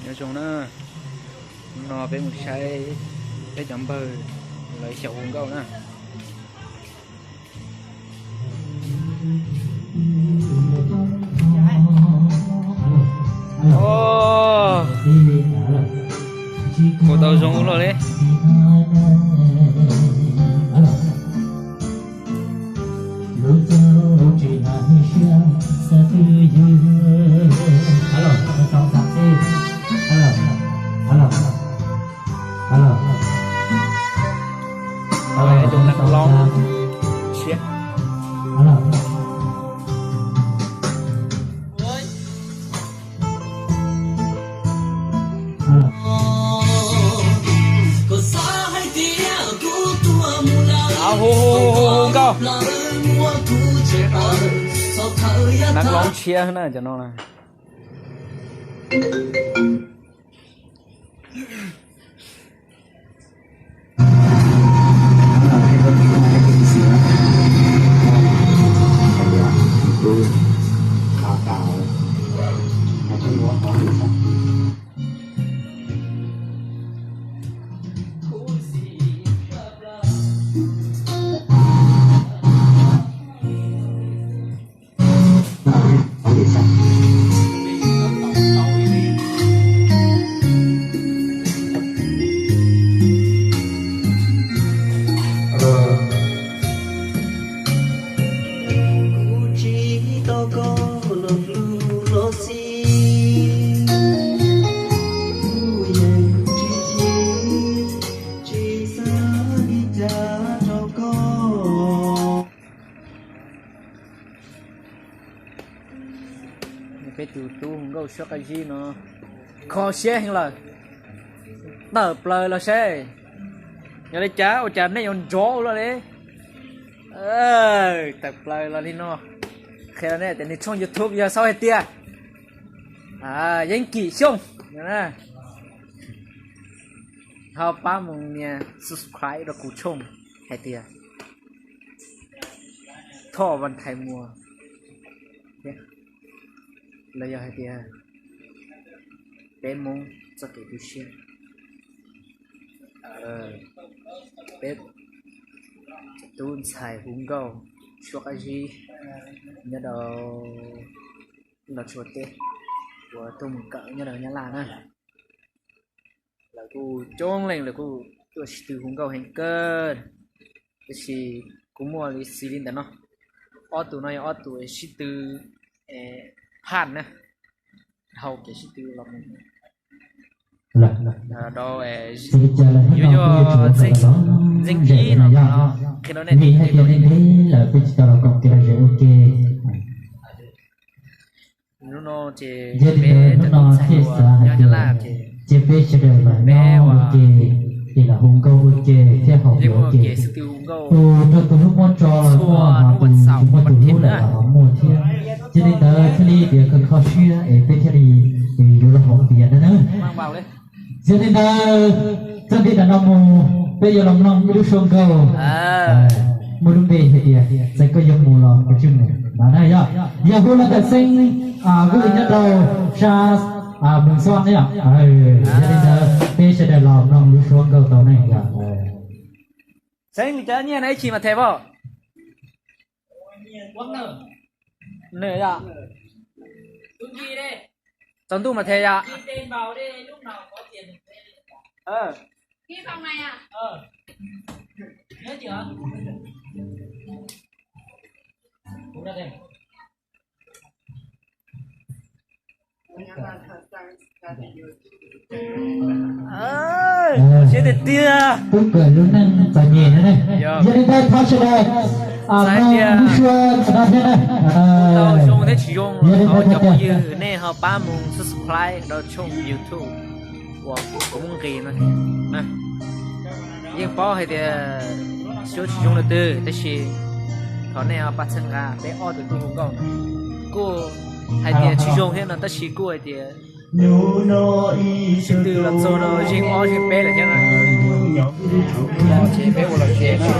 Nyob zoo na, no peb mus saib peb cov npawg lawv xyaum hu nkauj na. Hu tau zoo ua luaj li. Tus neeg loob tshiab. Hu hu hu hu nkauj. Neeg loob tshiab na cov no na. Peb tus tub hu nkauj suab qab zib no kho siab heev lawm. Tawm plaws los seb yog li cas, ua cas nej yuav nrov ua luaj li. Tawm plaws los li no, qhia rau nej tias nws tshooj YouTube yog sau hais tias Yeeb Kim Xyooj. Ho pab mus nias subscribe rau kuv tshooj hais tias Thoj Vaj Thais Muas, los yog hais tias peb Hmoob txoj kev tu siab. Peb tub ntxhais hu nkauj suab qab zib nyob rau Los Tsuas teb uas tuaj mus kawm nyob rau Nyab Laj na. Lawv kuj coob leej, lawv kuj tuaj sib tw hu nkauj heev kawg. Tab sis kuv muaj li xws li ntawm no, ob tug no yog ob tug sib tw phaj na, dhau kev sib tw los mus rau yuav yog ntxeeb ib no qhia rau nej tias lawv peb tsis tau los koom kev lom zem ua ke. Hnub no ces peb cov tub ntxhais uas nyob Nyab Laj ces peb sawv daws los nyob ua ke, ces los hu nkauj ua ke thiab haus ua ke. Tus nrog tus hlub muaj tso los muaj, ho tus tsis muaj tus hlub lawm los ho muaj thiab. Yog li ntawd thiaj li tias kho kho siab es peb thiaj li yuav los haus pias na na. Yog li ntawd, txog ntua ntawm no mus peb yuav los mloog ib lub suab nkauj muaj lub npe hais tias txawm koj yuav mus los koj tsij mus no na yom. Yog hu los ntawm Xeeb, kuj nyob rau sab Moos Xob ne yom. Yog li ntawd peb sawv daws los mloog lub suab nkauj tau ne yom. Xeeb, cas nyiaj na ib chim mas them pom? Nws yom. Tsaus ntuj mas them yom. Siab tiag tiag. Tub kawm lub neej txom nyem na. Yog li ntawd thov sawv daws xav tias zoo thiab tsis zoo los thov cov phooj ywg nej ho pab mus subscribe rau tshooj YouTube uas kuv muab nqis no. Yeej paub hais tias zoo tsis zoo lawm twg, tab sis thov nej ho pab txhawb nqa peb ob tug tub hu nkauj no. Kuj hais tias tsis zoo thiab no tab sis kuj hais tias sib tw los txog no zeeg ob zeeg peb lawm thiab na. Los ces peb ua los ces na.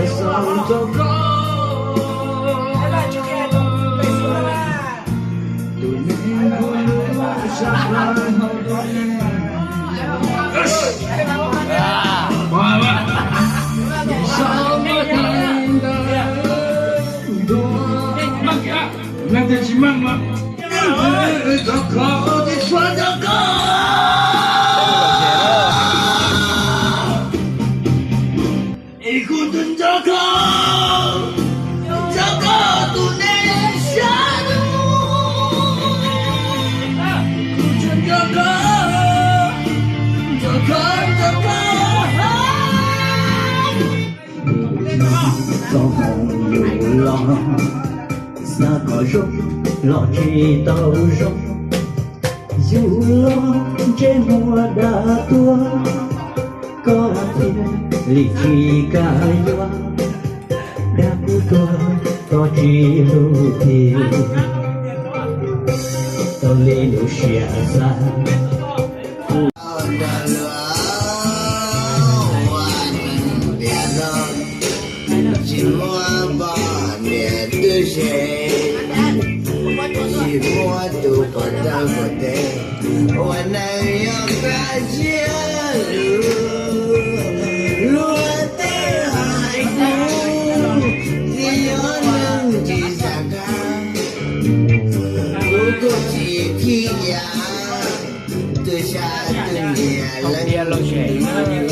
Txoj hmoo yus los, xav kom zoo, los tsis tau zoo. Yus los ntsej muag dab tuag, koj thiaj li tsis kam yuav. Dab kuj tuag, koj tsis hlub thiab, tau li lub siab xav. Tsis muaj poj niam tub se, tsis muaj tus pom tau pom tes, ua neej yog kab ziab lus, luag tej hais kuv, tsis yog neeg tsis xav khab, kuv kuj tsis khib yav, tus xya tus ntiag leej.